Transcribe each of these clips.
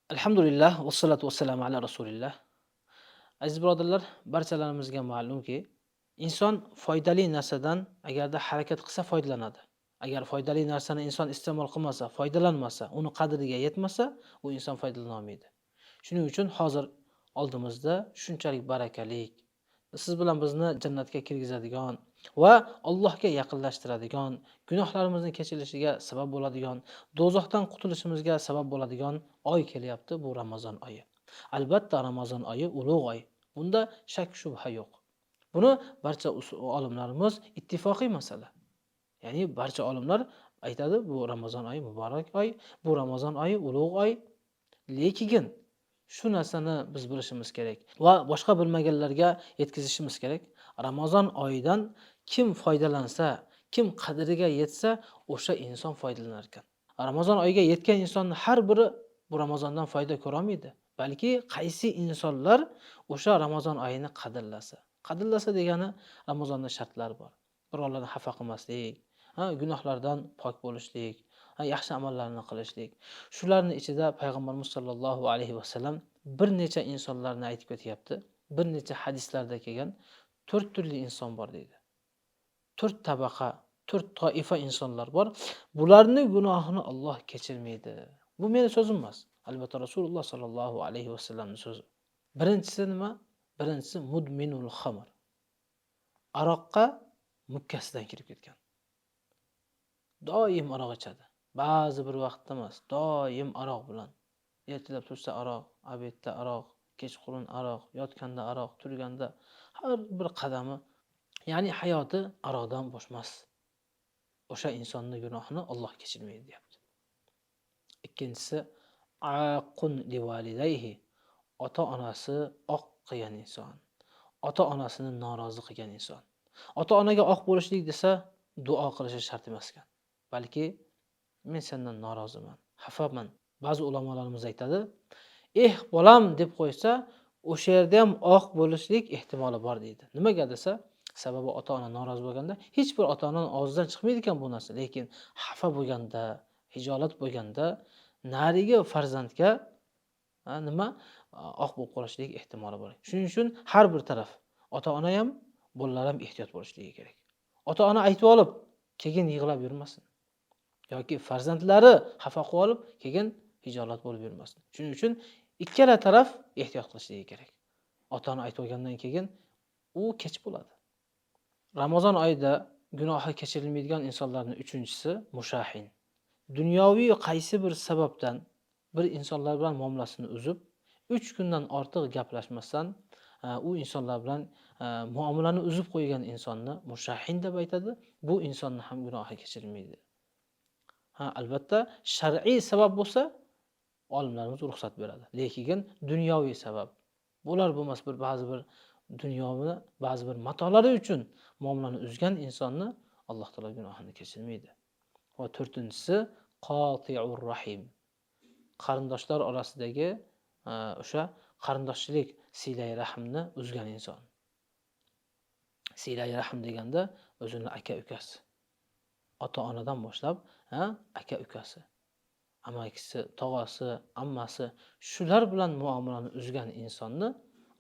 Alhamdulillah, vassalotu vassalamu ala rasulillah. Aziz birodarlar, barchalarimizga ma'lumki, inson foydali narsadan agarda harakat qilsa foydalanadi. Agar foydali narsani inson iste'mol qilmasa, foydalanmasa, uni qadriga yetmasa, u inson foydalana olmaydi. Shuning uchun hozir oldimizda shunchalik barakalik, siz bilan bizni jannatga kirgizadigan va Allohga yaqinlashtiradigan, gunohlarimizni kechirishiga sabab bo'ladigan, do'zaxdan qutulishimizga sabab bo'ladigan oy kelyapti, bu Ramazon oyi. Albatta Ramazon oyi ulug' oy. Bunda shak shubha yo'q. Buni barcha olimlarimiz ittifoqiy masala. Ya'ni barcha olimlar aytadi, bu Ramazon oyi muborak oy, bu Ramazon oyi ulug' oy. Lekin shu narsani biz bilishimiz kerak va boshqa bilmaganlarga yetkazishimiz kerak. Ramazon oyidan kim foydalansa, kim qadriga yetsa, o'sha inson foydalanar ekan. Ramazon oyiga yetgan insonning har biri bu Ramazondan foyda ko'ra olmaydi. Balki qaysi insonlar o'sha Ramazon oyini qadrlasa. Qadrlasa degani Ramazonda shartlari bor. Birovlarni xafa qilmaslik, gunohlardan pok bo'lishlik, yaxshi amallarni qilishlik. Shularning ichida payg'ambarimiz sollallohu alayhi vasallam bir necha insonlarni aytib ketyapti. Bir necha hadislarda kelgan 4 turli inson bor deydi. 4 tabaqa, 4 toifa insonlar bor. Bularni gunohini Alloh kechirmaydi. Bu meni so'zim emas. Albatta Rasululloh sollallohu alayhi vasallamning so'zi. Birinchisi nima? Birinchisi mudminul xamr. Aroqqa mukkasidan kirib ketgan. Doim aroq ichadi. Ba'zi bir vaqtda emas, doim aroq bilan. Ertalab tursa aroq, obedda aroq, kechqurun aroq, yotganda aroq, turganda har bir qadami, ya'ni hayoti aroqdan bo'shmas. O'sha insonning gunohini Alloh kechirmaydi deyapti. Ikkinchisi aqun livalidayhi, ota-onasi oq qilgan inson. Ota-onasini norozi qilgan inson. Ota-onaga oq bo'lishlik desa duo qilishi shart emas ekan. Balki men sendan noroziman, xafaman. Ba'zi ulamolarimiz aytadi, "Eh bolam" deb qo'ysa, o'sha yerda ham oq bo'lishlik ehtimoli bor deydi. Nimaga desa, sababi ota-ona norozi bo'lganda hech bir ota-onaning og'zidan chiqmaydi ekan bu narsa, lekin xafa bo'lganda, hijolat bo'lganda narigi farzandga nima oq bo'lib qolishlik ehtimoli bor. Shuning uchun har bir taraf, ota-ona ham, bolalar ham ehtiyot bo'lishligi kerak. Ota-ona aytib olib, keyin yig'lab yurmasin. Yoki farzandlari xafa qilib olib, keyin hijolat bo'lib yurmasin. Shuning uchun ikkala taraf ehtiyot qilishligi kerak. Ota-ona aytib olgandan keyin u kech bo'ladi. Ramazon oyida gunohi kechirilmaydigan insonlarning uchinchisi mushahin. Dunyoviy qaysi bir sababdan bir insonlar bilan muomalasini uzib, 3 kundan ortiq gaplashmasdan, u insonlar bilan muomalani uzib qo'ygan insonni mushahin deb aytadi. Bu insonni ham gunohi kechirilmaydi. Ha, albatta shar'iy sabab bo'lsa, olimlarimiz ruxsat beradi. Lekin dunyoviy sabab bo'lar bo'lmas bir ba'zi bir dunyoni ba'zi bir matolari uchun muomalani uzgan insonni Alloh taolo gunohini kechirmaydi. Va to'rtinchisi qoti'ur rahim. Qarindoshlar orasidagi o'sha qarindoshchilik silai rahmni uzgan inson. Silai rahm deganda o'zini aka-ukasi, ota-onadan boshlab, aka-ukasi, amakisi, tog'asi, ammasi, shular bilan muomalani uzgan insonni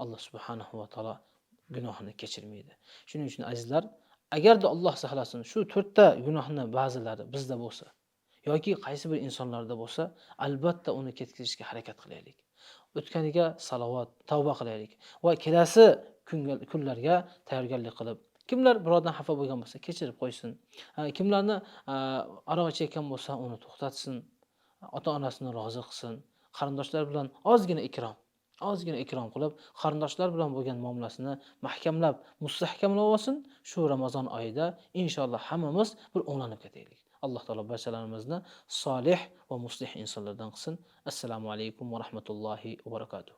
Alloh subhanahu va taolo gunohini kechirmaydi. Shuning uchun azizlar, agarda Alloh saqlasin, shu 4 ta gunohni ba'zilari bizda bo'lsa yoki qaysi bir insonlarda bo'lsa, albatta uni ketkazishga harakat qilaylik. O'tganiga salovat, tavba qilaylik va kelasi kunlarga tayyorgarlik qilib, kimlar birovdan xafa bo'lgan bo'lsa, kechirib qo'ysin. Kimlarni aroq ichayotgan bo'lsa, uni to'xtatsin. Ota-onasini rozi qilsin. Qarindoshlar bilan ozgina ikrom qilib, qarindoshlar bilan bo'lgan muomalasini mahkamlab, mustahkamlab olsin. Shu Ramazon oyida inshaalloh hammamiz bir o'nglanib ketaylik. Alloh taolo barchalarimizni solih va muslih insonlardan qilsin. Assalomu alaykum va rahmatullohi va barakatuh.